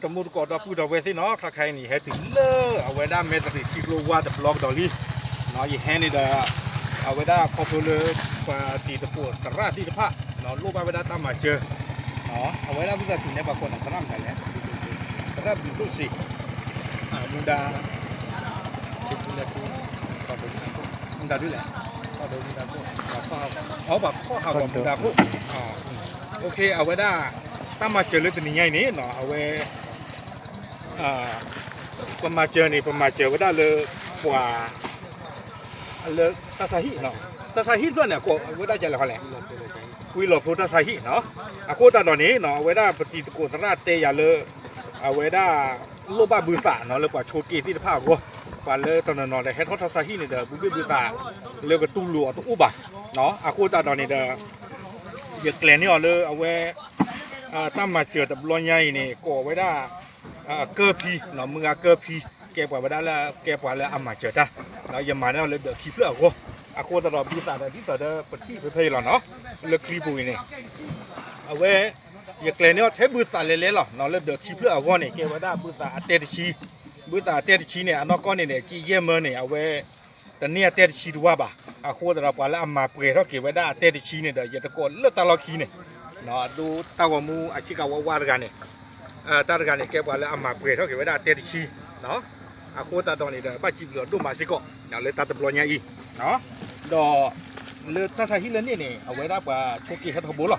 တမူတကိးဒီပုၢ်ဒီဝဲၢ်သ့ၣ်နီၤ, ခါခဲအံၤန့ၣ် ယဟဲတုၤလၢအဝဲဒၣ်မဲၢ်တရံးထံကျိဝါတဘျီကဒီးလံ. ယဟဲန့ၣ်ဒီး အဝဲဒၣ်ခီဖျိလၢ ပှၤတံၤသကိးသရၣ်သ့ၣ်တဖၣ် လိၣ်ဘၣ်ဝဲဒၣ်တၢ်မၤစၢၤ, အဝဲဒၣ်ဘုသးစူၤန့ၣ် ပှၤကိးန့ၣ်သရၣ်မတၤလဲၣ်, သရၣ်ဘျုးဒိၣ်စ့, မူဒါ မူဒါဒ်လဲၣ်, ပှၤခီၣ်ဟးဂီၤမူဒါခိၣ်, အဝဲဒၣ် တၢ်မၤစၢၤလၢတနံၤညါအံၤန့ၣ် အဝဲ ပမၤစၢၤန့ၣ် ပမၤစၢၤဝဲဒၣ်လၢ ပှၤ လၢတၢ်ဆါဟံၣ်, တၢ်ဆါဟံၣ်တဖျၢၣ်န့ၣ် အကိးဝဲဒၣ်ဒ်လဲၣ်ဃီလဲၣ်, ဝံၤလီၤဖျိတၢ်ဆါဟံၣ်နီၤ. အဃိသတးဒီးန့ၣ် အဝဲဒၣ်ပတံၤသကိးသရၣ်တဲယၤလၢ အဝဲဒၣ် လိၣ်ဘၣ်ဘုသးနီၤ လၢပှၤဆိးက့သ့ၣ်တဖၣ်အဂီၢ်, ပှၤလၢတနီၤနီၤဒီးဟဲထီၣ်တၢ်ဆါဟံၣ်န့ၣ်ဒီး ဘုဘ့ၣ်ဘုသး လၢကတူၢ်လိာ်အီၤတအိၣ်ဘၣ်. အဃိသတးဒီးန့ၣ်ဒီး ယကျဲၤန့ၢ်အီၤလၢအဝဲ တၢ်မၤစၢၤတဘျီညါအံၤန့ၣ် ကိးဝဲဒၣ် ကၢၢ်ဖံ, မုၢ်ဂၤကၢၢ်ဖံ ကဲပှၤဝဲဒၣ်လၢ ကဲပှၤလၢအမၤစၢၤတၢ်, ယမၤန့ၢ်အီၤလၢဒၢးခံဖျၢၣ်အဂီၢ်, အဃိသတးဒီးဘုသးဒီးဒ်သိးဒီးပထံၣ်ဖဲဖဲအံၤလီၤနီၤ, လၢချံပူၤအံၤန့ၣ် အဝဲ ယကျဲၤန့ၢ်အီၤထဲဘုသးလဲၤလဲၤလီၤ, လၢဒၢးခံဖျၢၣ်အဂီၢ်န့ၣ် ကဲဝဲဒၣ်ဘုသးအတဲတဆံ, ဘုသးအတဲတဆံန့ၣ် အနီၢ်ကီၢ်န့ၣ်န့ၣ် ကံယဲၢ်မၢန့ၣ် အဝဲ တန့ၢ်အတဲတဆံတဝၢဘၣ်. အဃိသတးဒီးပှၤလၢအမၤပှဲၤထီၣ်က့ၤဝဲဒၣ်အတဲတဆံန့ၣ်ဒီး ယတကိးလၢတၢ်လီၢ်ခံန့ၣ်, အဒိတၢ်ဂီၤမူအဆ့ကၤဝါဝါတဂၤန့ၣ်, တၢ်တဂၤန့ၣ် ကဲပှၤလၢအမၤပှဲၤထီၣ်က့ၤဝဲဒၣ်အတဲတဆံ, အဃိသတးဒီးန့ၣ်ဒီး ဘၣ်စံးဘျုးအီၤဒိၣ်မးစ့ၢ်ကီး လၢတၢ်တဘျီညါအံၤ, ဒီး လၢတၢ်ဆါဟံၣ်လၢန့ၣ်န့ၣ် အဝဲဒၣ်ပှၤဆိးက့ဟဲထီဘိလီၤ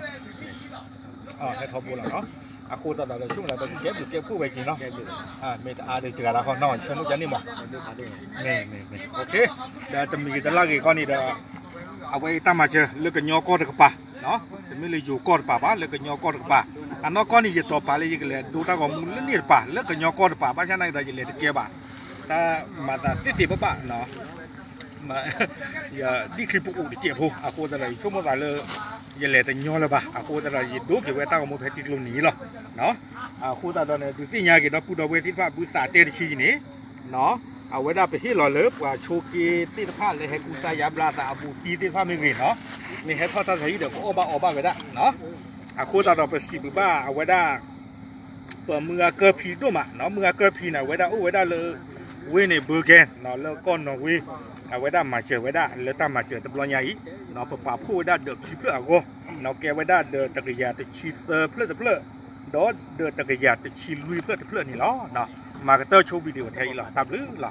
ဟဲထီဘိလီၤနီၤ. အဃိသတးဒီး ဆိကမိၣ်သးဒီးကဲဘျုးကဲဖှိၣ်ဝဲက့ၤနီၤ, မ့ၢ်တအါဒီးစှၤလီၤဃီနီၤ ဆိကမိၣ်ကန့ၣ်မး, ဒီးတမံၤဂ့ၤတလၢ်ဂ့ၤခီန့ၣ်ဒီး အဝဲတၢ်မၤစၢၤလၢကညီကီၢ်တကပၤ, တမ့ၢ်လၢယိၤကီၢ်တကပၤဘၣ် လၢကညီကီၢ်တကပၤ, အနီၢ်ကီၢ်န့ၣ် ယတီၤပာ်လၢယကလဲၤဒိတၢ်ဂီၤမူလၢန့ၣ်တပၤ လၢကညီကီၢ်တကပၤ ဘၣ်ဆၣ်နာ်က့ဒီး ယလဲၤတကဲဘၣ်, တၢ်မၤသးသ့သ့ဘၣ်ဘၣ် ဒ်ချံပအိၣ်တစဲးဖိ အဃိသတးဒီး ယဆိကမိၣ်သးလၢ ယလဲၤတညီလၢၤဘၣ်, အဃိသတးဒီး ယဒိက့ၤဝဲတၢ်ဂီၤမူဖဲထံကျိနံၤလီၤ. အဃိသတးဒီးန့ၣ် ဒုးသ့ၣ်ညါက့ၤဒီပုၢ်ဒီဝဲၢ်သ့ၣ်တဖၣ် ဘုသးတဲတဆံန့ၣ်, အဝဲဒၣ်ပဟ့ၣ်လီၤလၢပှၤဆိးက့သ့ၣ်တဖၣ်လၢဟဲကူစါယါဘျါသးအဘူးအတံၢ်သ့ၣ်တဖၣ်မ့ၢ်ဂ့ၤနီၤ, မ့ၢ်ဟဲထီၣ်တၢ်ဆါဟံၣ်ဒီး ကအီၣ်ဘၣ်အီဘၣ်ဝဲဒၣ်, အဃိသတးဒီးပစံးဘျုးဘၣ်အဝဲဒၣ် ပမုၢ်ဂၤကၢၢ်ဖံဒိၣ်မးနီၤ, မုၢ်ဂၤကၢၢ်ဖံန့ၣ် အဝဲဒၣ်အိၣ်ဝဲဒၣ်လၢ ဝ့ၢ်န့ၣ် ဘၢကဲ လၢကီၢ်နီၣ်ဝ့, အဝဲဒၣ်မၤစၢၤဝဲဒၣ်လၢတၢ်မၤစၢၤတဘျီညါအံၤ, ပပာ်ဖှိၣ်ဝဲဒၣ်ဒၢးခံဖျၢၣ်အဂီၢ်, ကဲဝဲဒၣ်ဒၢးတကယၤတဆံသၢဖျၢၣ်တဖျၢၣ်, ဒီးဒၢးတကယၤတဆံလွံၢ်ဖျၢၣ်တဖျၢၣ်န့ၣ်လီၤ. မၤကတၢၢ်ဆိ video ထဲအံၤလီၤ, တၢ်ဘျုးလီၤ.